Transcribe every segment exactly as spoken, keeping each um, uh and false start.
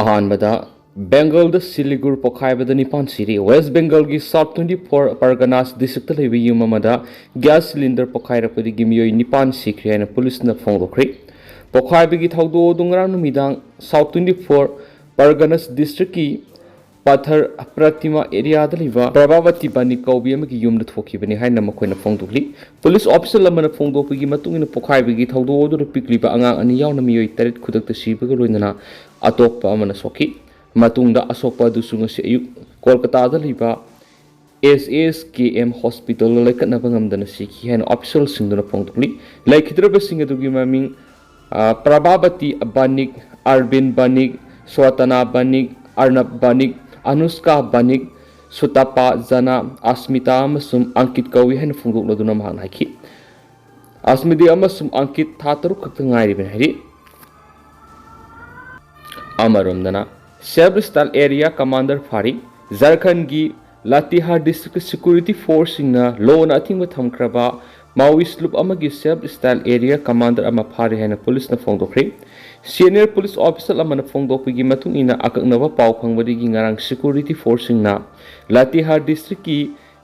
ꯑꯍꯥꯟꯕꯗ, ꯕꯦꯡꯒꯜꯗ ꯁꯤꯂꯤꯒꯨꯔ ꯄꯣꯈꯥꯏꯕꯗ ꯅꯤꯄꯥꯟ ꯁꯤꯔꯤ꯫ ꯋꯦꯁ ꯕꯦꯡꯒꯜꯒꯤ south twenty four Parganas district ꯂꯩꯕ ꯌꯨꯝ ꯑꯃꯗ ꯒ꯭ꯌꯥꯁ ꯁꯤꯂꯤꯟꯗꯔ ꯄꯣꯈꯥꯏꯔꯛꯄꯗꯒꯤ ꯃꯤꯑꯣꯏ ꯅꯤꯄꯥꯟ ꯁꯤꯈ꯭ꯔꯦ ꯍꯥꯏꯅ ꯄꯨꯂꯤꯁꯅ ꯐꯣꯡꯗꯣꯛꯈ꯭ꯔꯦ꯫ ꯄꯣꯈꯥꯏꯕꯒꯤ ꯊꯧꯗꯣꯛ ꯑꯗꯨ ꯉꯔꯥꯡ ꯅꯨꯃꯤꯗꯥꯡ ꯁꯥꯎꯠ ꯇ꯭ꯋꯦꯟꯇꯤ ꯐꯣꯔ ꯄꯔꯒꯅꯥꯁ ꯗꯤꯁꯇ꯭ꯔꯤꯛꯀꯤ ꯄꯊꯔ ꯄ꯭ꯔꯇꯤꯃꯥ ꯑꯦꯔꯤꯌꯥꯗ ꯂꯩꯕ ꯄ꯭ꯔꯚꯥꯕꯇꯤ ꯕꯥꯅꯤꯛ ꯀꯧꯕꯤ ꯑꯃꯒꯤ ꯌꯨꯝꯗ ꯊꯣꯛꯈꯤꯕꯅꯤ ꯍꯥꯏꯅ ꯃꯈꯣꯏꯅ ꯐꯣꯡꯗꯣꯛꯂꯤ꯫ ꯄꯨꯂꯤꯁ ꯑꯣꯐꯤꯁꯤꯌꯦꯜ ꯑꯃꯅ ꯐꯣꯡꯗꯣꯛꯄꯒꯤ ꯃꯇꯨꯡ ꯏꯟꯅ, ꯄꯣꯈꯥꯏꯕꯒꯤ ꯊꯧꯗꯣꯛ ꯑꯗꯨꯗ ꯄꯤꯛꯂꯤꯕ ꯑꯉꯥꯡ ꯑꯅꯤ ꯌꯥꯎꯅ ꯃꯤꯑꯣꯏ ꯇꯔꯦꯠ ꯈꯨꯗꯛꯇ ꯁꯤꯕꯒ ꯂꯣꯏꯅꯅ ꯑꯇꯣꯞꯄ ꯑꯃꯅ ꯁꯣꯛꯈꯤ꯫ ꯃꯇꯨꯡꯗ ꯑꯁꯣꯛꯄ ꯑꯗꯨꯁꯨ ꯉꯁꯤ ꯑꯌꯨꯛ ꯀꯣꯜꯀꯇꯥꯗ ꯂꯩꯕ ꯑꯦꯁ ꯑꯦꯁ ꯀꯦ ꯑꯦꯝ ꯍꯣꯁꯄꯤꯇꯥꯜꯗ ꯂꯥꯏꯀꯠꯅꯕ ꯉꯝꯗꯅ ꯁꯤꯈꯤ ꯍꯥꯏꯅ ꯑꯣꯐꯤꯁꯤꯌꯦꯜꯁꯤꯡꯗꯨꯅ ꯐꯣꯡꯗꯣꯛꯂꯤ꯫ ꯂꯩꯈꯤꯗ꯭ꯔꯕꯁꯤꯡ ꯑꯗꯨꯒꯤ ꯃꯃꯤꯡ, ꯑ, ꯄ꯭ꯔꯚꯥꯕꯇꯤ ꯕꯥꯅꯤꯛ, ꯑꯔꯕꯤꯟ ꯕꯥꯅꯤꯛ, ꯁ꯭ꯋꯥꯇꯅꯥ ꯕꯥꯅꯤꯛ, ꯑꯔꯅꯕ ꯕꯥꯅꯤꯛ, ꯑꯅꯨꯁꯀꯥ ꯕꯥꯅꯤꯛ, ꯁꯨꯇꯥꯄꯥ ꯖꯅꯥ, ꯑꯁꯃꯤꯇꯥ ꯑꯃꯁꯨꯡ ꯑꯪꯀꯤꯠ ꯀꯧꯏ ꯍꯥꯏꯅ ꯐꯣꯡꯗꯣꯛꯂꯗꯨꯅ ꯃꯍꯥꯛꯅ ꯍꯥꯏꯈꯤ꯫ ꯑꯁꯃꯤꯗꯤ ꯑꯃꯁꯨꯡ ꯑꯪꯀꯤꯠ ꯊꯥ ꯇꯔꯨꯛ ꯈꯛꯇ ꯉꯥꯏꯔꯤꯕꯅꯤ ꯍꯥꯏꯔꯤ꯫ ꯑꯃꯔꯣꯝꯗꯅ, ꯁꯦꯜꯐ ꯁ꯭ꯇꯥꯏꯜ ꯑꯦꯔꯤꯌꯥ ꯀꯃꯥꯟꯗꯔ ꯐꯥꯔꯤ꯫ ꯖꯔꯈꯟꯒꯤ ꯂꯥꯇꯤꯍꯥꯔ ꯗꯤꯁꯇ꯭ꯔꯤꯛꯇ ꯁꯦꯀ꯭ꯌꯨꯔꯤꯇꯤ ꯐꯣꯔꯁꯁꯤꯡꯅ ꯂꯣꯅ ꯑꯊꯤꯡꯕ ꯊꯝꯈ꯭ꯔꯕ ꯃꯥꯋꯤꯁ ꯂꯨꯞ ꯑꯃꯒꯤ ꯁꯦꯜꯐ ꯁ꯭ꯇꯥꯏꯜ ꯑꯦꯔꯤꯌꯥ ꯀꯃꯥꯟꯗꯔ ꯑꯃ ꯐꯥꯔꯦ ꯍꯥꯏꯅ ꯄꯨꯂꯤꯁꯅ ꯐꯣꯡꯗꯣꯛꯈ꯭ꯔꯦ꯫ ꯁꯦꯅꯤꯌꯔ ꯄꯨꯂꯤꯁ ꯑꯣꯐꯤꯁꯤꯌꯦꯜ ꯑꯃꯅ ꯐꯣꯡꯗꯣꯛꯄꯒꯤ ꯃꯇꯨꯡ ꯏꯟꯅ, ꯑꯀꯛꯅꯕ ꯄꯥꯎ ꯐꯪꯕꯗꯒꯤ ꯉꯔꯥꯡ ꯁꯦꯀ꯭ꯌꯨꯔꯤꯇꯤ ꯐꯣꯔꯁꯁꯤꯡꯅ ꯂꯥꯇꯤꯍꯥꯔ ꯗꯤꯁꯇ꯭ꯔꯤꯛꯀꯤ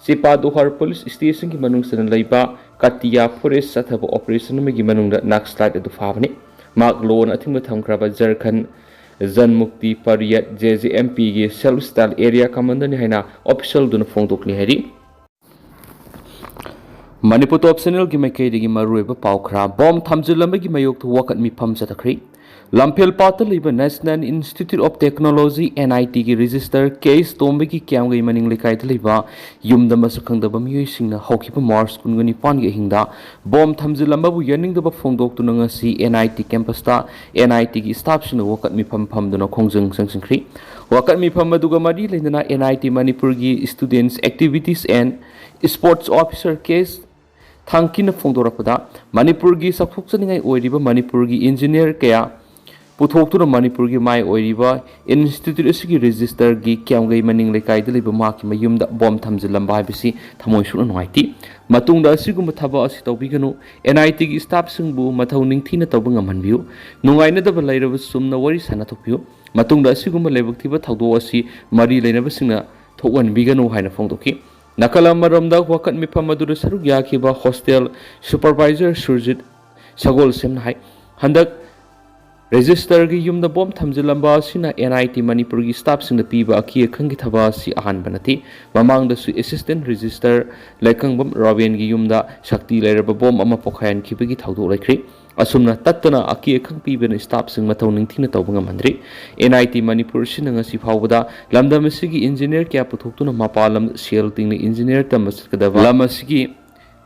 ꯆꯤꯄꯥꯗꯨꯍꯥꯔ ꯄꯨꯂꯤꯁ ꯁ꯭ꯇꯦꯁꯟꯒꯤ ꯃꯅꯨꯡ ꯆꯟꯅ ꯂꯩꯕ ꯀꯇꯤꯌꯥ ꯐꯣꯔꯦꯁ ꯆꯠꯊꯕ ꯑꯣꯄꯔꯦꯁꯟ ꯑꯃꯒꯤ ꯃꯅꯨꯡꯗ ꯅꯛꯁꯂꯥꯏꯠ ꯑꯗꯨ ꯐꯥꯕꯅꯤ꯫ ꯃꯍꯥꯛ ꯂꯣꯅ ꯑꯊꯤꯡꯕ ꯊꯝꯈ꯭ꯔꯕ ꯖꯔꯈꯟ ꯖꯟꯃꯨꯛꯇꯤ ꯄꯔꯤꯌꯠ, ꯖꯦ ꯖꯦ ꯑꯦꯝ ꯄꯤꯒꯤ ꯁꯦꯜꯐ ꯁ꯭ꯇꯥꯏꯜ ꯑꯦꯔꯤꯌꯥ ꯀꯃꯥꯟꯗꯔꯅꯤ ꯍꯥꯏꯅ ꯑꯣꯐꯤꯁꯤꯌꯦꯜꯗꯨꯅ ꯐꯣꯡꯗꯣꯛꯂꯤ ꯍꯥꯏꯔꯤ꯫ ꯃꯅꯤꯄꯨꯔ ꯇꯣꯞ ꯆꯦꯅꯦꯜꯒꯤ ꯃꯥꯏꯀꯩꯗꯒꯤ ꯃꯔꯨꯑꯣꯏꯕ ꯄꯥꯎ ꯈꯔ꯫ ꯕꯣꯝ ꯊꯝꯖꯤꯜꯂꯝꯕꯒꯤ ꯃꯥꯌꯣꯛꯇ ꯋꯥꯀꯠ ꯃꯤꯐꯝ ꯆꯠꯊꯈ꯭ꯔꯤ꯫ ꯂꯝꯐꯦꯜꯄꯥꯠꯇ ꯂꯩꯕ National Institute of Technology, N I T ꯒꯤ ꯔꯦꯖꯤꯁꯇꯔ ꯀꯦ ꯑꯦꯁ ꯇꯣꯝꯕꯒꯤ ꯀꯤꯌꯥꯝꯒꯩ ꯃꯅꯤꯡ ꯂꯩꯀꯥꯏꯗ ꯂꯩꯕ ꯌꯨꯝꯗ ꯃꯁꯛ ꯈꯪꯗꯕ ꯃꯤꯑꯣꯏꯁꯤꯡꯅ ꯍꯧꯈꯤꯕ ꯃꯥꯔꯆ ꯀꯨꯟꯒ ꯅꯤꯄꯥꯟꯒꯤ ꯑꯍꯤꯡꯗ ꯕꯣꯝ ꯊꯝꯖꯤꯜꯂꯝꯕꯕꯨ ꯌꯥꯅꯤꯡꯗꯕ ꯐꯣꯡꯗꯣꯛꯇꯨꯅ ꯉꯁꯤ N I T ꯀꯦꯝꯄꯁꯇ N I T ꯒꯤ ꯁ꯭ꯇꯥꯐꯁꯤꯡꯅ ꯋꯥꯀꯠ ꯃꯤꯐꯝ ꯐꯝꯗꯨꯅ ꯈꯣꯡꯖꯪ ꯆꯪꯁꯤꯟꯈ꯭ꯔꯤ꯫ ꯋꯥꯀꯠ ꯃꯤꯐꯝ ꯑꯗꯨꯒ ꯃꯔꯤ ꯂꯩꯅꯅ N I T ꯃꯅꯤꯄꯨꯔꯒꯤ Students Activities and Sports Officer ꯀꯦ ꯑꯦꯁ ꯊꯥꯡꯀꯤꯅ ꯐꯣꯡꯗꯣꯔꯛꯄꯗ, ꯃꯅꯤꯄꯨꯔꯒꯤ ꯆꯥꯎꯊꯣꯛꯆꯅꯤꯡꯉꯥꯏ ꯑꯣꯏꯔꯤꯕ ꯃꯅꯤꯄꯨꯔꯒꯤ ꯏꯟꯖꯤꯅꯤꯌꯔ ꯀꯌꯥ ꯄꯨꯊꯣꯛꯇꯨꯅ ꯃꯅꯤꯄꯨꯔꯒꯤ ꯃꯥꯏ ꯑꯣꯏꯔꯤꯕ ꯏꯟꯁꯇꯤꯇ꯭ꯌꯨꯠ ꯑꯁꯤꯒꯤ ꯔꯦꯖꯤꯁꯇꯔꯒꯤ ꯀꯤꯌꯥꯝꯒꯩ ꯃꯅꯤꯡ ꯂꯩꯀꯥꯏꯗ ꯂꯩꯕ ꯃꯍꯥꯛꯀꯤ ꯃꯌꯨꯝꯗ ꯕꯣꯝ ꯊꯝꯖꯤꯜꯂꯝꯕ ꯍꯥꯏꯕꯁꯤ ꯊꯃꯣꯏ ꯁꯣꯛꯅ ꯅꯨꯡꯉꯥꯏꯇꯦ꯫ ꯃꯇꯨꯡꯗ ꯑꯁꯤꯒꯨꯝꯕ ꯊꯕꯛ ꯑꯁꯤ ꯇꯧꯕꯤꯒꯅꯨ꯫ ꯑꯦꯟ ꯑꯥꯏ ꯇꯤꯒꯤ ꯁ꯭ꯇꯥꯐꯁꯤꯡꯕꯨ ꯃꯊꯧ ꯅꯤꯡꯊꯤꯅ ꯇꯧꯕ ꯉꯝꯍꯟꯕꯤꯌꯨ꯫ ꯅꯨꯡꯉꯥꯏꯅꯗꯕ ꯂꯩꯔꯕꯁꯨ ꯆꯨꯝꯅ ꯋꯥꯔꯤ ꯁꯥꯟꯅꯊꯣꯛꯄꯤꯌꯨ꯫ ꯃꯇꯨꯡꯗ ꯑꯁꯤꯒꯨꯝꯕ ꯂꯥꯏꯕꯛ ꯊꯤꯕ ꯊꯧꯗꯣꯛ ꯑꯁꯤ ꯃꯔꯤ ꯂꯩꯅꯕꯁꯤꯡꯅ ꯊꯣꯛꯍꯟꯕꯤꯒꯅꯨ ꯍꯥꯏꯅ ꯐꯣꯡꯗꯣꯛꯈꯤ꯫ ꯅꯥꯀꯜ ꯑꯃꯔꯣꯝꯗ ꯋꯥꯀꯠ ꯃꯤꯐꯝ ꯑꯗꯨꯗ ꯁꯔꯨꯛ ꯌꯥꯈꯤꯕ ꯍꯣꯁꯇꯦꯜ ꯁꯨꯄꯔꯚꯥꯏꯖꯔ ꯁꯨꯔꯖꯤꯠ ꯁꯒꯣꯜꯁꯦꯝꯅ ꯍꯥꯏ, ꯍꯟꯗꯛ ꯔꯦꯖꯤꯁꯇꯔꯒꯤ ꯌꯨꯝꯗ ꯕꯣꯝ ꯊꯝꯖꯤꯜꯂꯝꯕ ꯑꯁꯤꯅ ꯑꯦꯟ ꯑꯥꯏ ꯇꯤ ꯃꯅꯤꯄꯨꯔꯒꯤ ꯁ꯭ꯇꯥꯐꯁꯤꯡꯗ ꯄꯤꯕ ꯑꯀꯤ ꯑꯈꯪꯒꯤ ꯊꯕꯛ ꯑꯁꯤ ꯑꯍꯥꯟꯕ ꯅꯠꯇꯦ꯫ ꯃꯃꯥꯡꯗꯁꯨ ꯑꯦꯁꯤꯁꯇꯦꯟꯠ ꯔꯦꯖꯤꯁꯇꯔ ꯂꯩꯀꯪꯕꯝ ꯔꯣꯕꯤꯟꯒꯤ ꯌꯨꯝꯗ ꯁꯛꯇꯤ ꯂꯩꯔꯕ ꯕꯣꯝ ꯑꯃ ꯄꯣꯈꯥꯏꯍꯟꯈꯤꯕꯒꯤ ꯊꯧꯗꯣꯛ ꯂꯩꯈ꯭ꯔꯤ꯫ ꯑꯁꯨꯝꯅ ꯇꯠꯇꯅ ꯑꯀꯤ ꯑꯈꯪ ꯄꯤꯕꯅ ꯁ꯭ꯇꯥꯐꯁꯤꯡ ꯃꯊꯧ ꯅꯤꯡꯊꯤꯅ ꯇꯧꯕ ꯉꯝꯍꯟꯗ꯭ꯔꯤ꯫ ꯑꯦꯟ ꯑꯥꯏ ꯇꯤ ꯃꯅꯤꯄꯨꯔ ꯑꯁꯤꯅ ꯉꯁꯤ ꯐꯥꯎꯕꯗ ꯂꯝꯗꯝ ꯑꯁꯤꯒꯤ ꯏꯟꯖꯤꯅꯤꯌꯔ ꯀꯌꯥ ꯄꯨꯊꯣꯛꯇꯨꯅ ꯃꯄꯥꯟ ꯂꯝꯗ ꯁꯦꯜ ꯇꯤꯡꯅ ꯏꯟꯖꯤꯅꯤꯌꯔ ꯇꯝꯕ ꯆꯠꯀꯗꯕ ꯂꯝ ꯑꯁꯤꯒꯤ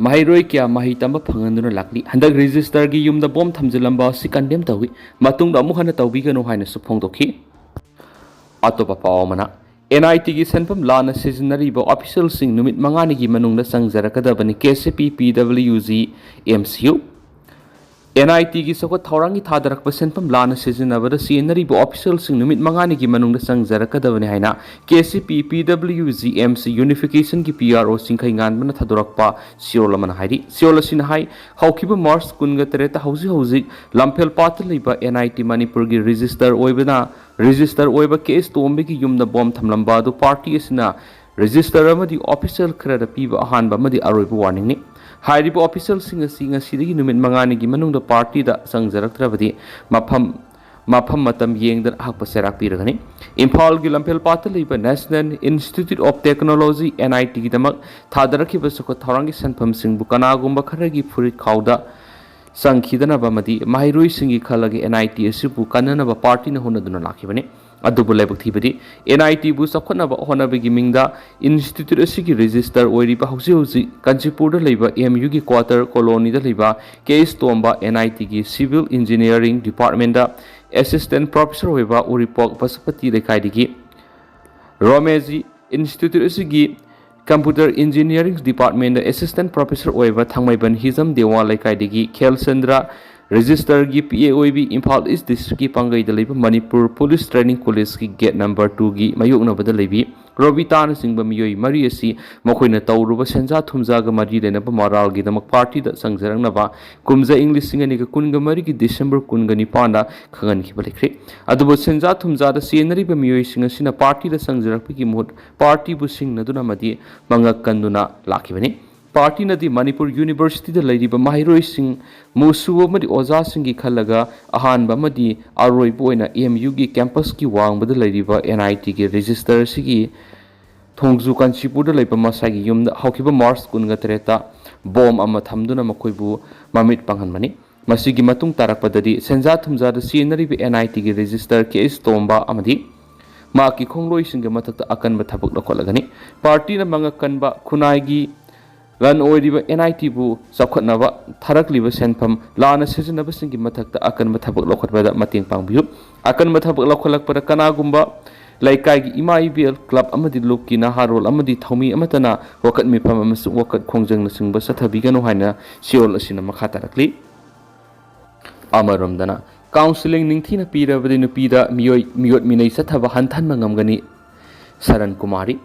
ꯃꯍꯩꯔꯣꯏ ꯀꯌꯥ ꯃꯍꯩ ꯇꯝꯕ ꯐꯪꯍꯟꯗꯨꯅ ꯂꯥꯛꯂꯤ꯫ ꯍꯟꯗꯛ ꯔꯦꯖꯤꯁꯇꯔꯒꯤ ꯌꯨꯝꯗ ꯕꯣꯝ ꯊꯝꯖꯤꯜꯂꯝꯕ ꯑꯁꯤ ꯀꯟꯗꯦꯝ ꯇꯧꯏ꯫ ꯃꯇꯨꯡꯗ ꯑꯃꯨꯛ ꯍꯟꯅ ꯇꯧꯕꯤꯒꯅꯨ ꯍꯥꯏꯅꯁꯨ ꯐꯣꯡꯗꯣꯛꯈꯤ꯫ ꯑꯇꯣꯞꯄ ꯄꯥꯎ ꯑꯃꯅ, ꯑꯦꯟ ꯑꯥꯏ ꯇꯤꯒꯤ ꯁꯦꯟꯐꯝ ꯂꯥꯟꯅ ꯁꯤꯖꯤꯟꯅꯔꯤꯕ ꯑꯣꯐꯤꯁꯤꯌꯦꯜꯁꯤꯡ ꯅꯨꯃꯤꯠ ꯃꯉꯥꯅꯤꯒꯤ ꯃꯅꯨꯡꯗ ꯆꯪꯖꯔꯛꯀꯗꯕꯅꯤ, K C P P W G M C U. N I ꯇꯤꯒꯤ ꯆꯥꯎꯈꯠ ꯊꯧꯔꯥꯡꯒꯤ ꯊꯥꯗꯔꯛꯄ ꯁꯦꯟꯐꯝ ꯂꯥꯟꯅ ꯁꯤꯖꯤꯟꯅꯕꯗ ꯆꯦꯟꯅꯔꯤꯕ ꯑꯣꯐꯤꯁꯤꯌꯦꯜꯁꯤꯡ ꯅꯨꯃꯤꯠ ꯃꯉꯥꯅꯤꯒꯤ ꯃꯅꯨꯡꯗ ꯆꯪꯖꯔꯛꯀꯗꯕꯅꯤ ꯍꯥꯏꯅ ꯀꯦ C P P W G M ꯁꯤ ꯌꯨꯅꯤꯐꯤꯀꯦꯁꯟꯒꯤ ꯄꯤ ꯑꯥꯔ ꯑꯣ ꯆꯤꯡꯈꯩꯉꯥꯟꯕꯅ ꯊꯥꯗꯣꯔꯛꯄ ꯆꯦꯔꯣꯜ ꯑꯃꯅ ꯍꯥꯏꯔꯤ꯫ ꯆꯦꯔꯣꯜ ꯑꯁꯤꯅ ꯍꯥꯏ, ꯍꯧꯈꯤꯕ ꯃꯥꯔꯆ ꯀꯨꯟꯒ ꯇꯔꯦꯠꯇ ꯍꯧꯖꯤꯛ ꯍꯧꯖꯤꯛ ꯂꯝꯐꯦꯜ ꯄꯥꯠꯇ ꯂꯩꯕ ꯑꯦꯟ ꯑꯥꯏ ꯇꯤ ꯃꯅꯤꯄꯨꯔꯒꯤ ꯔꯦꯖꯤꯁꯇꯔ ꯑꯣꯏꯕꯅ, ꯔꯦꯖꯤꯁꯇꯔ ꯑꯣꯏꯕ ꯀꯦ ꯑꯦꯁ ꯇꯣꯝꯕꯤꯒꯤ ꯌꯨꯝꯗ ꯕꯣꯝ ꯊꯝꯂꯝꯕ ꯑꯗꯨ ꯄꯥꯔꯇꯤ ꯑꯁꯤꯅ ꯔꯦꯖꯤꯁꯇꯔ ꯑꯃꯗꯤ ꯑꯣꯐꯤꯁꯤꯌꯦꯜ ꯈꯔꯗ ꯄꯤꯕ ꯑꯍꯥꯟꯕ ꯑꯃꯗꯤ ꯑꯔꯣꯏꯕ ꯋꯥꯔꯅꯤꯡꯅꯤ꯫ ꯍꯥꯏꯔꯤꯕ ꯑꯣꯐꯤꯁꯤꯌꯦꯜꯁꯤꯡ ꯑꯁꯤ ꯉꯁꯤꯗꯒꯤ ꯅꯨꯃꯤꯠ ꯃꯉꯥꯅꯤꯒꯤ ꯃꯅꯨꯡꯗ ꯄꯥꯔꯇꯤꯗ ꯆꯪꯖꯔꯛꯇ꯭ꯔꯕꯗꯤ ꯃꯐꯝ, ꯃꯐꯝ ꯃꯇꯝ ꯌꯦꯡꯗꯅ ꯑꯍꯛꯄ ꯆꯩꯔꯥꯛ ꯄꯤꯔꯒꯅꯤ꯫ ꯏꯝꯐꯥꯜꯒꯤ ꯂꯝꯐꯦꯜ ꯄꯥꯠꯇ ꯂꯩꯕ national institute of technology, N I ꯇꯤꯒꯤꯗꯃꯛ ꯊꯥꯗꯔꯛꯈꯤꯕ ꯆꯥꯎꯈꯠ ꯊꯧꯔꯥꯡꯒꯤ ꯁꯦꯟꯐꯝꯁꯤꯡꯕꯨ ꯀꯅꯥꯒꯨꯝꯕ ꯈꯔꯒꯤ ꯐꯨꯔꯤꯠ ꯈꯥꯎꯗ ꯆꯪꯈꯤꯗꯅꯕ ꯑꯃꯗꯤ ꯃꯍꯩꯔꯣꯏꯁꯤꯡꯒꯤ ꯈꯜꯂꯒ ꯑꯦꯟ ꯑꯥꯏ ꯇꯤ ꯑꯁꯤꯕꯨ ꯀꯟꯅꯅꯕ ꯄꯥꯔꯇꯤꯅ ꯍꯣꯠꯅꯗꯨꯅ ꯂꯥꯛꯈꯤꯕꯅꯤ꯫ ꯑꯗꯨꯕꯨ ꯂꯥꯏꯕꯛ ꯊꯤꯕꯗꯤ, ꯑꯦꯟ ꯑꯥꯏ ꯇꯤꯕꯨ ꯆꯥꯎꯈꯠꯅꯕ ꯍꯣꯠꯅꯕꯒꯤ ꯃꯤꯡꯗ ꯏꯟꯁꯇꯤꯇ꯭ꯌꯨꯠ ꯑꯁꯤꯒꯤ ꯔꯦꯖꯤꯁꯇꯔ ꯑꯣꯏꯔꯤꯕ ꯍꯧꯖꯤꯛ ꯍꯧꯖꯤꯛ ꯀꯥꯟꯆꯤꯄꯨꯔꯗ ꯂꯩꯕ ꯑꯦꯝ ꯌꯨꯒꯤ ꯀ꯭ꯋꯥꯇꯔ ꯀꯣꯂꯣꯅꯤꯗ ꯂꯩꯕ ꯀꯦ ꯑꯦꯁ ꯇꯣꯝꯕ, ꯑꯦꯟ ꯑꯥꯏ ꯇꯤꯒꯤ ꯁꯤꯚꯤꯜ ꯏꯟꯖꯤꯅꯤꯌꯥꯔꯤꯡ ꯗꯤꯄꯥꯔꯠꯃꯦꯟꯗ ꯑꯦꯁꯤꯁꯇꯦꯟꯠ ꯄ꯭ꯔꯣꯐꯦꯁꯔ ꯑꯣꯏꯕ ꯎꯔꯤꯄꯣꯛ ꯄꯁꯨꯄꯇꯤ ꯂꯩꯀꯥꯏꯗꯒꯤ, ꯔꯣꯃꯦꯖꯤ ꯏꯟꯁꯇꯤꯇ꯭ꯌꯨꯠ ꯑꯁꯤꯒꯤ ꯀꯝꯄ꯭ꯌꯨꯇꯔ ꯏꯟꯖꯤꯅꯤꯌꯥꯔꯤꯡ ꯗꯤꯄꯥꯔꯠꯃꯦꯟꯗ ꯑꯦꯁꯤꯁꯇꯦꯟꯠ ꯄ꯭ꯔꯣꯐꯦꯁꯔ ꯑꯣꯏꯕ ꯊꯥꯡꯃꯩꯕꯟ ꯍꯤꯖꯝ ꯗꯦꯋꯥ ꯂꯩꯀꯥꯏꯗꯒꯤ ꯈꯦꯜꯆꯟꯗ꯭ꯔ ꯔꯦꯖꯤꯁꯇꯔꯒꯤ ꯄꯤ ꯑꯦ ꯑꯣꯏꯕꯤ ꯏꯝꯐꯥꯜ ꯏꯁ ꯗꯤꯁꯇ꯭ꯔꯤꯛꯀꯤ ꯄꯥꯡꯒꯩꯗ ꯂꯩꯕ ꯃꯅꯤꯄꯨꯔ ꯄꯨꯂꯤꯁ ꯇ꯭ꯔꯦꯅꯤꯡ ꯀꯣꯂꯦꯖꯀꯤ ꯒꯦꯠ ꯅꯝꯕꯔ ꯇꯨꯒꯤ ꯃꯥꯌꯣꯛꯅꯕꯗ ꯂꯩꯕꯤ ꯔꯣꯕꯤꯇꯥꯅꯆꯤꯡꯕ ꯃꯤꯑꯣꯏ ꯃꯔꯤ ꯑꯁꯤ ꯃꯈꯣꯏꯅ ꯇꯧꯔꯨꯕ ꯁꯦꯟꯖꯥ ꯊꯨꯝꯖꯥꯒ ꯃꯔꯤ ꯂꯩꯅꯕ ꯃꯔꯥꯜꯒꯤꯗꯃꯛ ꯄꯥꯔꯇꯤꯗ ꯆꯪꯖꯔꯛꯅꯕ ꯀꯨꯝꯖꯥ ꯏꯪ ꯂꯤꯁꯤꯡ ꯑꯅꯤꯒ ꯀꯨꯟꯒ ꯃꯔꯤꯒꯤ ꯗꯤꯁꯦꯝꯕꯔ ꯀꯨꯟꯒ ꯅꯤꯄꯥꯟꯗ ꯈꯪꯍꯟꯈꯤꯕ ꯂꯩꯈ꯭ꯔꯦ꯫ ꯑꯗꯨꯕꯨ ꯁꯦꯟꯖꯥ ꯊꯨꯝꯖꯥꯗ ꯆꯦꯟꯅꯔꯤꯕ ꯃꯤꯑꯣꯏꯁꯤꯡ ꯑꯁꯤꯅ ꯄꯥꯔꯇꯤꯗ ꯆꯪꯖꯔꯛꯄꯒꯤ ꯃꯍꯨꯠ ꯄꯥꯔꯇꯤꯕꯨ ꯁꯤꯡꯅꯗꯨꯅ ꯑꯃꯗꯤ ꯃꯉꯛ ꯀꯟꯗꯨꯅ ꯂꯥꯛꯈꯤꯕꯅꯤ꯫ ꯄꯥꯔꯇꯤꯅꯗꯤ ꯃꯅꯤꯄꯨꯔ ꯌꯨꯅꯤꯚꯔꯁꯤꯇꯤꯗ ꯂꯩꯔꯤꯕ ꯃꯍꯩꯔꯣꯏꯁꯤꯡ, ꯃꯨꯁꯨ ꯑꯃꯗꯤ ꯑꯣꯖꯥꯁꯤꯡꯒꯤ ꯈꯜꯂꯒ ꯑꯍꯥꯟꯕ ꯑꯃꯗꯤ ꯑꯔꯣꯏꯕ ꯑꯣꯏꯅ ꯑꯦꯝ ꯌꯨꯒꯤ ꯀꯦꯝꯄꯁꯀꯤ ꯋꯥꯡꯃꯗ ꯂꯩꯔꯤꯕ ꯑꯦꯟ ꯑꯥꯏ ꯇꯤꯒꯤ ꯔꯦꯖꯤꯁꯇꯔ ꯑꯁꯤꯒꯤ ꯊꯣꯡꯖꯨ ꯀꯥꯟꯆꯤꯄꯨꯔꯗ ꯂꯩꯕ ꯃꯁꯥꯒꯤ ꯌꯨꯝꯗ ꯍꯧꯈꯤꯕ ꯃꯥꯔꯆ ꯀꯨꯟꯒ ꯇꯔꯦꯠꯇ ꯕꯣꯝ ꯑꯃ ꯊꯝꯗꯨꯅ ꯃꯈꯣꯏꯕꯨ ꯃꯃꯤꯠ ꯄꯥꯡꯍꯟꯕꯅꯤ꯫ ꯃꯁꯤꯒꯤ ꯃꯇꯨꯡ ꯇꯥꯔꯛꯄꯗꯗꯤ ꯁꯦꯟꯖꯥ ꯊꯨꯝꯖꯥꯗ ꯆꯦꯟꯅꯔꯤꯕ ꯑꯦꯟ ꯑꯥꯏ ꯇꯤꯒꯤ ꯔꯦꯖꯤꯁꯇꯔ ꯀꯦ ꯑꯦꯁ ꯇꯣꯝꯕ ꯑꯃꯗꯤ ꯃꯍꯥꯛꯀꯤ ꯈꯣꯡꯂꯣꯏꯁꯤꯡꯒꯤ ꯃꯊꯛꯇ ꯑꯀꯟꯕ ꯊꯕꯛ ꯂꯧꯈꯠꯂꯒꯅꯤ꯫ ꯄꯥꯔꯇꯤꯅ ꯃꯉꯛ ꯀꯟꯕ ꯈꯨꯟꯅꯥꯏꯒꯤ ꯂꯟ ꯑꯣꯏꯔꯤꯕ ꯑꯦꯟ ꯑꯥꯏ ꯇꯤꯕꯨ ꯆꯥꯎꯈꯠꯅꯕ ꯊꯥꯔꯛꯂꯤꯕ ꯁꯦꯟꯐꯝ ꯂꯥꯟꯅ ꯁꯤꯖꯤꯟꯅꯕꯁꯤꯡꯒꯤ ꯃꯊꯛꯇ ꯑꯀꯟꯕ ꯊꯕꯛ ꯂꯧꯈꯠꯄꯗ ꯃꯇꯦꯡ ꯄꯥꯡꯕꯤꯌꯨ꯫ ꯑꯀꯟꯕ ꯊꯕꯛ ꯂꯧꯈꯠꯂꯛꯄꯗ ꯀꯅꯥꯒꯨꯝꯕ ꯂꯩꯀꯥꯏꯒꯤ ꯏꯃꯥ ꯏꯕꯦꯜ, ꯀ꯭ꯂꯕ ꯑꯃꯗꯤ ꯂꯨꯞꯀꯤ ꯅꯍꯥꯔꯣꯜ ꯑꯃꯗꯤ ꯊꯧꯃꯤ ꯑꯃꯠꯇꯅ ꯋꯥꯀꯠ ꯃꯤꯐꯝ ꯑꯃꯁꯨꯡ ꯋꯥꯀꯠ ꯈꯣꯡꯖꯪꯅꯆꯤꯡꯕ ꯆꯠꯊꯕꯤꯒꯅꯨ ꯍꯥꯏꯅ ꯆꯦꯔꯣꯜ ꯑꯁꯤꯅ ꯃꯈꯥ ꯇꯥꯔꯛꯂꯤ꯫ ꯑꯃꯔꯣꯝꯗꯅ, ꯀꯥꯎꯟꯁꯤꯂꯤꯡ ꯅꯤꯡꯊꯤꯅ ꯄꯤꯔꯕꯗꯤ ꯅꯨꯄꯤꯗ ꯃꯤꯑꯣꯏ, ꯃꯤꯑꯣꯠ ꯃꯤꯅꯩ ꯆꯠꯊꯕ ꯍꯟꯊꯍꯟꯕ ꯉꯝꯒꯅꯤ, ꯁꯔꯟ ꯀꯨꯃꯥꯔꯤ꯫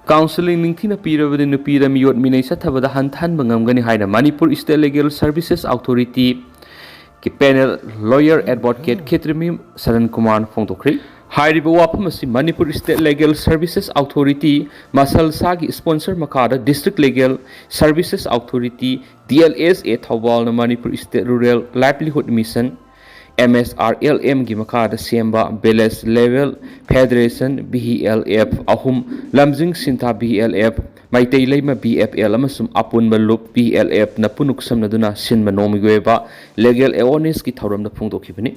ꯀꯥꯎꯟꯁꯤꯂꯤꯡ ꯅꯤꯡꯊꯤꯅ ꯄꯤꯔꯕꯗꯤ ꯅꯨꯄꯤꯗ ꯃꯤꯑꯣꯠ ꯃꯤꯅꯩ ꯆꯠꯊꯕꯗ ꯍꯟꯊꯍꯟꯕ ꯉꯝꯒꯅꯤ ꯍꯥꯏꯅ ꯃꯅꯤꯄꯨꯔ ꯁ꯭ꯇꯦꯠ ꯂꯤꯒꯦꯜ ꯁꯔꯚꯤꯁꯦꯁ ꯑꯣꯊꯣꯔꯤꯇꯤꯒꯤ panel lawyer advocate Khetrimayum Saran ꯀꯨꯃꯥꯔꯅ ꯐꯣꯡꯗꯣꯛꯈ꯭ꯔꯤ꯫ ꯍꯥꯏꯔꯤꯕ ꯋꯥꯐꯝ ꯑꯁꯤ Manipur state legal services authority, ꯃꯁꯜꯁꯥꯒꯤ ꯁ꯭ꯄꯣꯟꯁꯔ ꯃꯈꯥꯗ district legal services authority, D L S A, ꯊꯧꯕꯥꯜꯅ Manipur state rural livelihood mission, M S R L ꯑꯦꯝꯒꯤ ꯃꯈꯥꯗ ꯁꯦꯝꯕ village level federation, V L F ꯑꯍꯨꯝ, Lamjing Sintha, V L F, Meitei Leima, V F L ꯑꯃꯁꯨꯡ ꯑꯄꯨꯟꯕ ꯂꯨꯞ, ꯚꯤ ꯑꯦꯜ ꯑꯦꯐꯅ ꯄꯨꯟꯅ ꯈꯨꯠꯁꯝꯅꯗꯨꯅ ꯁꯤꯟꯕ ꯅꯣꯡꯃꯒꯤ ꯑꯣꯏꯕ ꯂꯤꯒꯦꯜ ꯑꯦꯋꯥꯔꯅꯦꯁꯀꯤ ꯊꯧꯔꯝꯗ ꯐꯣꯡꯗꯣꯛꯈꯤꯕꯅꯤ꯫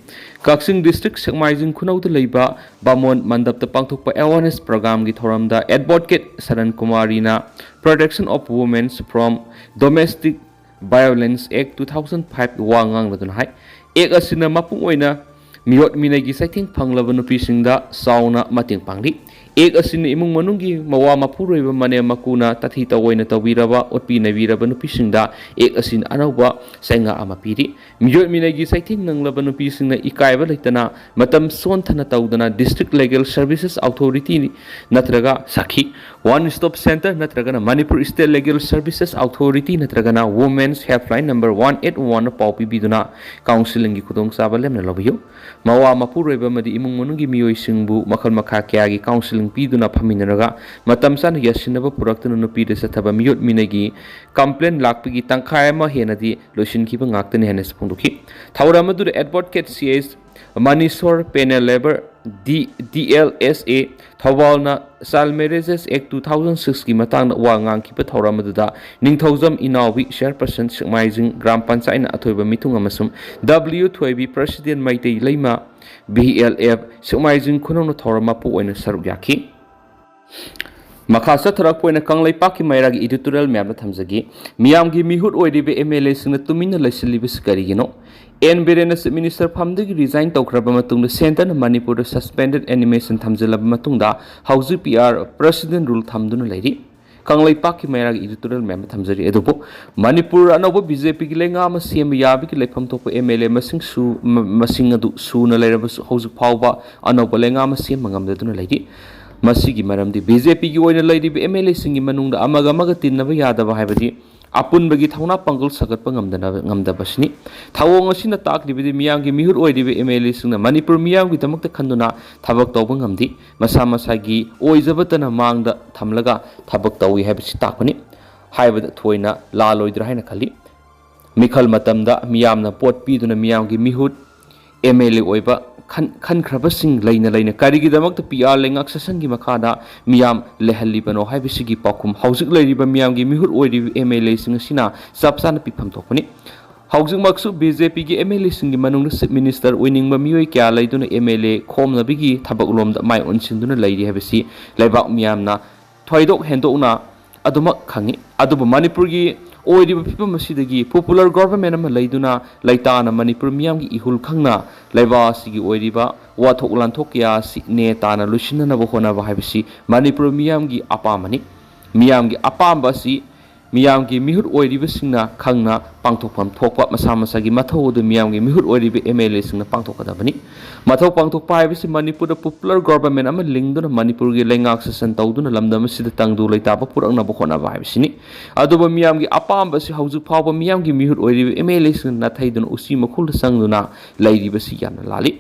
ꯀꯛꯆꯤꯡ ꯗꯤꯁꯇ꯭ꯔꯤꯛ ꯁꯦꯛꯃꯥꯏꯖꯤꯡ ꯈꯨꯅꯧꯗ ꯂꯩꯕ ꯕꯥꯃꯣꯟ ꯃꯟꯗꯞꯇ ꯄꯥꯡꯊꯣꯛꯄ ꯑꯦꯋꯥꯔꯅꯦꯁ ꯄ꯭ꯔꯣꯒ꯭ꯔꯥꯝꯒꯤ ꯊꯧꯔꯝꯗ advocate ꯁꯔꯟ ꯀꯨꯃꯥꯔꯤꯅ Protection of Women from Domestic Violence Act two thousand five ꯋꯥ ꯉꯥꯡꯂꯗꯨꯅ ꯍꯥꯏ, ꯑꯦꯛ ꯑꯁꯤꯅ ꯃꯄꯨꯡ ꯑꯣꯏꯅ ꯃꯤꯑꯣꯠ ꯃꯤꯅꯩꯒꯤ ꯆꯩꯊꯦꯡ ꯐꯪꯂꯕ ꯅꯨꯄꯤꯁꯤꯡꯗ ꯆꯥꯎꯅ ꯃꯇꯦꯡ ꯄꯥꯡꯂꯤ꯫ ꯑꯦꯛ ꯑꯁꯤꯅ ꯏꯃꯨꯡ ꯃꯅꯨꯡꯒꯤ ꯃꯋꯥ ꯃꯄꯨꯔꯣꯏꯕ ꯃꯅꯦꯝ ꯃꯀꯨꯅ ꯇꯥꯊꯤ ꯇꯧꯑꯣꯏꯅ ꯇꯧꯕꯤꯔꯕ, ꯑꯣꯠꯄꯤ ꯅꯩꯕꯤꯔꯕ ꯅꯨꯄꯤꯁꯤꯡꯗ ꯑꯦꯛ ꯑꯁꯤꯅ ꯑꯅꯧꯕ ꯆꯩꯉꯥꯛ ꯑꯃ ꯄꯤꯔꯤ꯫ ꯃꯤꯑꯣꯠ ꯃꯤꯅꯩꯒꯤ ꯆꯩꯊꯦꯡ ꯅꯪꯂꯕ ꯅꯨꯄꯤꯁꯤꯡꯅ ꯏꯀꯥꯏꯕ ꯂꯩꯇꯅ ꯃꯇꯝ ꯁꯣꯟꯊꯅ ꯇꯧꯗꯅ District Legal Services Authority ꯅꯠꯇ꯭ꯔꯒ ꯁꯥꯈꯤ, One Stop Centre ꯅꯠꯇ꯭ꯔꯒꯅ Manipur State Legal Services Authority ꯅꯠꯇ꯭ꯔꯒꯅ Women's Helpline number one eight one ꯄꯥꯎ ꯄꯤꯕꯤꯗꯨꯅ counselling ꯒꯤ ꯈꯨꯗꯣꯡꯆꯥꯕ ꯂꯦꯝꯅ ꯂꯧꯕꯤꯌꯨ꯫ ꯃꯋꯥ ꯃꯄꯨꯔꯣꯏꯕ ꯑꯃꯗꯤ ꯏꯃꯨꯡ ꯃꯅꯨꯡꯒꯤ ꯃꯤꯑꯣꯏꯁꯤꯡꯕꯨ ꯃꯈꯜ ꯃꯈꯥ ꯀꯌꯥꯒꯤ counselling ꯄꯤꯗꯨꯅ ꯐꯝꯃꯤꯟꯅꯔꯒ ꯃꯇꯝ ꯆꯥꯅ ꯌꯥꯁꯤꯟꯅꯕ ꯄꯨꯔꯛꯇꯨꯅ ꯅꯨꯄꯤꯗ ꯆꯠꯊꯕ ꯃꯤꯑꯣꯠ ꯃꯤꯅꯩꯒꯤ complaint ꯂꯥꯛꯄꯒꯤ ꯇꯪꯈꯥꯏ ꯑꯃ ꯍꯦꯟꯅꯗꯤ ꯂꯣꯏꯁꯤꯟꯈꯤꯕ ꯉꯥꯛꯇꯅꯤ ꯍꯥꯏꯅꯁꯨ ꯐꯣꯡꯗꯣꯛꯈꯤ꯫ ꯊꯧꯔꯝ ꯑꯗꯨꯗ Advocate C S Maniswar, Panel Labour, D, D L S A, ꯊꯧꯕꯥꯜꯅ Child Marriages Act two thousand six ꯀꯤ ꯃꯇꯥꯡꯗ ꯋꯥ ꯉꯥꯡꯈꯤꯕ ꯊꯧꯔꯝ ꯑꯗꯨꯗ ꯅꯤꯡꯊꯧꯖꯝ ꯏꯅꯥꯎꯕꯤ, Chairperson ꯁꯦꯛꯃꯥꯏꯖꯤꯡ ꯒ꯭ꯔꯥꯝ ꯄꯟꯆꯥꯌꯠꯅ ꯑꯊꯣꯏꯕ ꯃꯤꯊꯨꯡ ꯑꯃꯁꯨꯡ W ꯊꯣꯏꯕꯤ, President ꯃꯩꯇꯩ ꯂꯩꯃ, B L F ꯁꯦꯛꯃꯥꯏꯖꯤꯡ ꯈꯨꯅꯧꯅ ꯊꯧꯔꯝ ꯃꯄꯨ ꯑꯣꯏꯅ ꯁꯔꯨꯛ ꯌꯥꯈꯤ꯫ ꯃꯈꯥ ꯆꯠꯊꯔꯛꯄ ꯑꯣꯏꯅ ꯀꯪꯂꯩꯄꯥꯛꯀꯤ ꯃꯩꯔꯥꯒꯤ editorial ꯃꯌꯥꯝꯗ ꯊꯝꯖꯒꯦ꯫ ꯃꯤꯌꯥꯝꯒꯤ ꯃꯤꯍꯨꯠ ꯑꯣꯏꯔꯤꯕ M L A ꯁꯤꯡꯅ ꯇꯨꯃꯤꯟꯅ ꯂꯩꯁꯤꯜꯂꯤꯕꯁꯤ ꯀꯔꯤꯒꯤꯅꯣ? ꯑꯦꯟ ꯕꯤꯔꯦꯟꯅ Chief Minister ꯐꯝꯗꯒꯤ resign ꯇꯧꯈ꯭ꯔꯕ ꯃꯇꯨꯡꯗ centre ꯅ ꯃꯅꯤꯄꯨꯔꯗ suspended animation ꯊꯝꯖꯤꯜꯂꯕ ꯃꯇꯨꯡꯗ ꯍꯧꯖꯤꯛ P R President Rule ꯊꯝꯗꯨꯅ ꯂꯩꯔꯤ꯫ ꯀꯪꯂꯩꯄꯥꯛꯀꯤ ꯃꯩꯔꯥꯒꯤ editorial ꯃꯌꯥꯝꯗ ꯊꯝꯖꯔꯤ꯫ ꯑꯗꯨꯕꯨ ꯃꯅꯤꯄꯨꯔ ꯑꯅꯧꯕ B J P ꯒꯤ ꯂꯩꯉꯥꯛ ꯑꯃ ꯁꯦꯝꯕ ꯌꯥꯕꯒꯤ ꯂꯩꯐꯝ ꯊꯣꯛꯄ M L A ꯃꯁꯤꯡ ꯁꯨ-, ꯃ-, ꯃꯁꯤꯡ ꯑꯗꯨ ꯁꯨꯅ ꯂꯩꯔꯕꯁꯨ ꯍꯧꯖꯤꯛ ꯐꯥꯎꯕ ꯑꯅꯧꯕ ꯂꯩꯉꯥꯛ ꯑꯃ ꯁꯦꯝꯕ ꯉꯝꯗꯗꯨꯅ ꯂꯩꯔꯤ꯫ ꯃꯁꯤꯒꯤ ꯃꯔꯝꯗꯤ B J P ꯒꯤ ꯑꯣꯏꯅ ꯂꯩꯔꯤꯕ M L A ꯁꯤꯡꯒꯤ ꯃꯅꯨꯡꯗ ꯑꯃꯒ ꯑꯃꯒ ꯇꯤꯟꯅꯕ ꯌꯥꯗꯕ ꯍꯥꯏꯕꯗꯤ ꯑꯄꯨꯟꯕꯒꯤ ꯊꯧꯅꯥ ꯄꯥꯡꯒꯜ ꯁꯥꯒꯠꯄ ꯉꯝꯗꯅꯕ, ꯉꯝꯗꯕꯁꯤꯅꯤ꯫ ꯊꯧꯑꯣꯡ ꯑꯁꯤꯅ ꯇꯥꯛꯂꯤꯕꯗꯤ ꯃꯤꯌꯥꯝꯒꯤ ꯃꯤꯍꯨꯠ ꯑꯣꯏꯔꯤꯕ M L A ꯁꯤꯡꯅ ꯃꯅꯤꯄꯨꯔ ꯃꯤꯌꯥꯝꯒꯤꯗꯃꯛꯇ ꯈꯟꯗꯨꯅ ꯊꯕꯛ ꯇꯧꯕ ꯉꯝꯗꯦ, ꯃꯁꯥ ꯃꯁꯥꯒꯤ ꯑꯣꯏꯖꯕꯇꯅ ꯃꯥꯡꯗ ꯊꯝꯂꯒ ꯊꯕꯛ ꯇꯧꯏ ꯍꯥꯏꯕꯁꯤ ꯇꯥꯛꯄꯅꯤ꯫ ꯍꯥꯏꯕꯗ ꯊꯣꯏꯅ ꯂꯥꯜꯂꯣꯏꯗ꯭ꯔꯥ ꯍꯥꯏꯅ ꯈꯜꯂꯤ꯫ ꯃꯤꯈꯜ ꯃꯇꯝꯗ ꯃꯤꯌꯥꯝꯅ ꯄꯣꯠ ꯄꯤꯗꯨꯅ ꯃꯤꯌꯥꯝꯒꯤ ꯃꯤꯍꯨꯠ, M L A ꯑꯣꯏꯕ ꯈꯟ-, ꯈꯟꯈ꯭ꯔꯕꯁꯤꯡ ꯂꯩꯅ ꯂꯩꯅ ꯀꯔꯤꯒꯤꯗꯃꯛꯇ P R ꯂꯩꯉꯥꯛ ꯁꯦꯁꯟꯒꯤ ꯃꯈꯥꯗ ꯃꯤꯌꯥꯝ ꯂꯩꯍꯜꯂꯤꯕꯅꯣ ꯍꯥꯏꯕꯁꯤꯒꯤ ꯄꯥꯎꯈꯨꯝ ꯍꯧꯖꯤꯛ ꯂꯩꯔꯤꯕ ꯃꯤꯌꯥꯝꯒꯤ ꯃꯤꯍꯨꯠ ꯑꯣꯏꯔꯤꯕ M L A ꯁꯤꯡ ꯑꯁꯤꯅ ꯆꯞ ꯆꯥꯅ ꯄꯤꯐꯝ ꯊꯣꯛꯄꯅꯤ꯫ ꯍꯧꯖꯤꯛꯃꯛꯁꯨ B J P ꯒꯤ M L A ꯁꯤꯡꯒꯤ ꯃꯅꯨꯡꯗ Chief Minister ꯑꯣꯏꯅꯤꯡꯕ ꯃꯤꯑꯣꯏ ꯀꯌꯥ ꯂꯩꯗꯨꯅ M L A ꯈꯣꯝꯅꯕꯒꯤ ꯊꯕꯛꯂꯣꯝꯗ ꯃꯥꯏ ꯑꯣꯟꯁꯤꯟꯗꯨꯅ ꯂꯩꯔꯤ ꯍꯥꯏꯕꯁꯤ ꯂꯩꯕꯥꯛ ꯃꯤꯌꯥꯝꯅ ꯊꯣꯏꯗꯣꯛ ꯍꯦꯟꯗꯣꯛꯅ ꯑꯗꯨꯃꯛ ꯈꯪꯏ꯫ ꯑꯗꯨꯕꯨ ꯃꯅꯤꯄꯨꯔꯒꯤ ꯑꯣꯏꯔꯤꯕ ꯐꯤꯕꯝ ꯑꯁꯤꯗꯒꯤ popular government ꯑꯃ ꯂꯩꯗꯨꯅ ꯂꯩꯇꯥꯅ ꯃꯅꯤꯄꯨꯔ ꯃꯤꯌꯥꯝꯒꯤ ꯏꯍꯨꯜ ꯈꯪꯅ ꯂꯩꯕꯥꯛ ꯑꯁꯤꯒꯤ ꯑꯣꯏꯔꯤꯕ ꯋꯥꯊꯣꯛ ꯂꯥꯟꯊꯣꯛ ꯀꯌꯥ ꯑꯁꯤ ꯅꯦ ꯇꯥꯅ ꯂꯣꯏꯁꯤꯟꯅꯅꯕ ꯍꯣꯠꯅꯕ ꯍꯥꯏꯕꯁꯤ ꯃꯅꯤꯄꯨꯔ ꯃꯤꯌꯥꯝꯒꯤ ꯑꯄꯥꯝꯕꯅꯤ꯫ ꯃꯤꯌꯥꯝꯒꯤ ꯑꯄꯥꯝꯕ ꯑꯁꯤ ꯃꯤꯌꯥꯝꯒꯤ ꯃꯤꯍꯨꯠ ꯑꯣꯏꯔꯤꯕꯁꯤꯡꯅ ꯈꯪꯅ ꯄꯥꯡꯊꯣꯛꯐꯝ ꯊꯣꯛꯄ ꯃꯁꯥ ꯃꯁꯥꯒꯤ ꯃꯊꯧ ꯑꯗꯨ ꯃꯤꯌꯥꯝꯒꯤ ꯃꯤꯍꯨꯠ ꯑꯣꯏꯔꯤꯕ M L A ꯁꯤꯡꯅ ꯄꯥꯡꯊꯣꯛꯀꯗꯕꯅꯤ꯫ ꯃꯊꯧ ꯄꯥꯡꯊꯣꯛꯄ ꯍꯥꯏꯕꯁꯤ ꯃꯅꯤꯄꯨꯔꯗ popular government ꯑꯃ ꯂꯤꯡꯗꯨꯅ ꯃꯅꯤꯄꯨꯔꯒꯤ ꯂꯩꯉꯥꯛ ꯁꯥꯁꯟ ꯇꯧꯗꯨꯅ ꯂꯝꯗꯝ ꯑꯁꯤꯗ ꯇꯪꯗꯨ ꯂꯩꯇꯥꯕ ꯄꯨꯔꯛꯅꯕ ꯍꯣꯠꯅꯕ ꯍꯥꯏꯕꯁꯤꯅꯤ꯫ ꯑꯗꯨꯕꯨ ꯃꯤꯌꯥꯝꯒꯤ ꯑꯄꯥꯝꯕ ꯑꯁꯤ ꯍꯧꯖꯤꯛ ꯐꯥꯎꯕ ꯃꯤꯌꯥꯝꯒꯤ ꯃꯤꯍꯨꯠ ꯑꯣꯏꯔꯤꯕ M L A ꯁꯤꯡꯅ ꯅꯥꯊꯩꯗꯨꯅ ꯎꯆꯤ ꯃꯈꯨꯜꯗ ꯆꯪꯗꯨꯅ ꯂꯩꯔꯤꯕꯁꯤ ꯌꯥꯝꯅ ꯂꯥꯜꯂꯤ꯫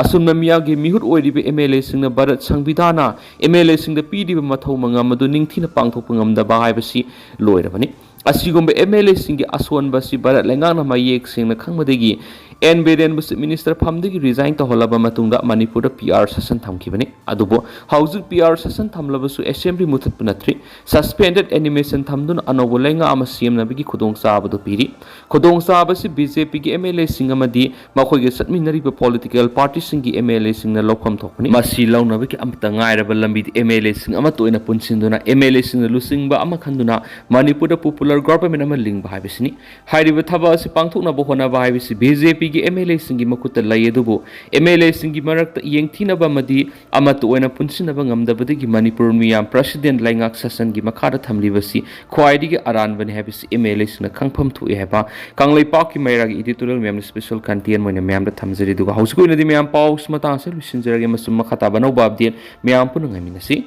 ꯑꯁꯨꯝꯅ ꯃꯤꯌꯥꯝꯒꯤ ꯃꯤꯍꯨꯠ ꯑꯣꯏꯔꯤꯕ M L A ꯁꯤꯡꯅ ꯚꯥꯔꯠ ꯁꯪꯕꯤꯙꯥꯟꯅ M L A ꯁꯤꯡꯗ ꯄꯤꯔꯤꯕ ꯃꯊꯧ ꯃꯉꯝ ꯑꯗꯨ ꯅꯤꯡꯊꯤꯅ ꯄꯥꯡꯊꯣꯛꯄ ꯉꯝꯗꯕ ꯍꯥꯏꯕꯁꯤ ꯂꯣꯏꯔꯕꯅꯤ꯫ ꯑꯁꯤꯒꯨꯝꯕ M L A ꯁꯤꯡꯒꯤ ꯑꯁꯣꯟꯕ ꯑꯁꯤ ꯚꯥꯔꯠ ꯂꯩꯉꯥꯛꯅ ꯃꯌꯦꯛ ꯁꯦꯡꯅ ꯈꯪꯕꯗꯒꯤ ꯑꯦꯟ ꯕꯤꯔꯦꯟꯕꯨ Chief Minister ꯐꯝꯗꯒꯤ resign ꯇꯧꯍꯜꯂꯕ ꯃꯇꯨꯡꯗ ꯃꯅꯤꯄꯨꯔꯗ P R ꯁꯥꯁꯟ ꯊꯝꯈꯤꯕꯅꯤ꯫ ꯑꯗꯨꯕꯨ ꯍꯧꯖꯤꯛ P R ꯁꯥꯁꯟ ꯊꯝꯂꯕꯁꯨ assembly ꯃꯨꯊꯠꯄ ꯅꯠꯇ꯭ꯔꯤ꯫ Suspended animation ꯊꯝꯗꯨꯅ ꯑꯅꯧꯕ ꯂꯩꯉꯥꯛ ꯑꯃ ꯁꯦꯝꯅꯕꯒꯤ ꯈꯨꯗꯣꯡꯆꯥꯕꯗꯨ ꯄꯤꯔꯤ꯫ ꯈꯨꯗꯣꯡꯆꯥꯕ ꯑꯁꯤ B J P ꯒꯤ M L A ꯁꯤꯡ ꯑꯃꯗꯤ ꯃꯈꯣꯏꯒ ꯆꯠꯃꯤꯟꯅꯔꯤꯕ political party ꯁꯤꯡꯒꯤ M L A ꯁꯤꯡꯅ ꯂꯧꯐꯝ ꯊꯣꯛꯄꯅꯤ꯫ ꯃꯁꯤ ꯂꯧꯅꯕꯒꯤ ꯑꯃꯠꯇ ꯉꯥꯏꯔꯕ ꯂꯝꯕꯤꯗꯤ M L A ꯁꯤꯡ ꯑꯃꯠꯇ ꯑꯣꯏꯅ ꯄꯨꯟꯁꯤꯟꯗꯨꯅ M L A ꯁꯤꯡꯅ ꯂꯨꯆꯤꯡꯕ ꯑꯃ ꯈꯟꯗꯨꯅ ꯃꯅꯤꯄꯨꯔꯗ popular government ꯑꯃ ꯂꯤꯡꯕ ꯍꯥꯏꯕꯁꯤꯅꯤ꯫ ꯍꯥꯏꯔꯤꯕ ꯊꯕꯛ ꯑꯁꯤ ꯄꯥꯡꯊꯣꯛꯅꯕ ꯍꯣꯠꯅꯕ ꯍꯥꯏꯕꯁꯤ B J P ꯒꯤ M L A ꯁꯤꯡꯒꯤ ꯃꯈꯨꯠꯇ ꯂꯩ꯫ ꯑꯗꯨꯕꯨ M L A ꯁꯤꯡꯒꯤ ꯃꯔꯛꯇ ꯌꯦꯡꯊꯤꯅꯕ ꯑꯃꯗꯤ ꯑꯃꯠꯇ ꯑꯣꯏꯅ ꯄꯨꯟꯁꯤꯟꯅꯕ ꯉꯝꯗꯕꯗꯒꯤ ꯃꯅꯤꯄꯨꯔ ꯃꯤꯌꯥꯝ president ꯂꯩꯉꯥꯛ ꯁꯥꯁꯟꯒꯤ ꯃꯈꯥꯗ ꯊꯝꯂꯤꯕꯁꯤ ꯈ꯭ꯋꯥꯏꯗꯒꯤ ꯑꯔꯥꯟꯕꯅꯤ ꯍꯥꯏꯕꯁꯤ M L A ꯁꯤꯡꯅ ꯈꯪꯐꯝ ꯊꯣꯛꯏ ꯍꯥꯏꯕ ꯀꯪꯂꯩꯄꯥꯛꯀꯤ ꯃꯩꯔꯥꯒꯤ editorial ꯃꯌꯥꯝꯅ special content ꯑꯣꯏꯅ ꯃꯌꯥꯝꯗ ꯊꯝꯖꯔꯤ꯫ ꯑꯗꯨꯒ ꯍꯧꯖꯤꯛꯀꯤ ꯑꯣꯏꯅꯗꯤ ꯃꯌꯥꯝ ꯄꯥꯎꯁꯤ ꯃꯇꯥꯡ ꯑꯁꯤꯗ ꯂꯣꯏꯁꯤꯟꯖꯔꯒꯦ꯫ ꯃꯁꯨꯝ ꯃꯈꯥ ꯇꯥꯕ ꯑꯅꯧꯕ update ꯃꯌꯥꯝ ꯄꯨꯟꯅ ꯉꯥꯏꯃꯤꯟꯅꯁꯤ꯫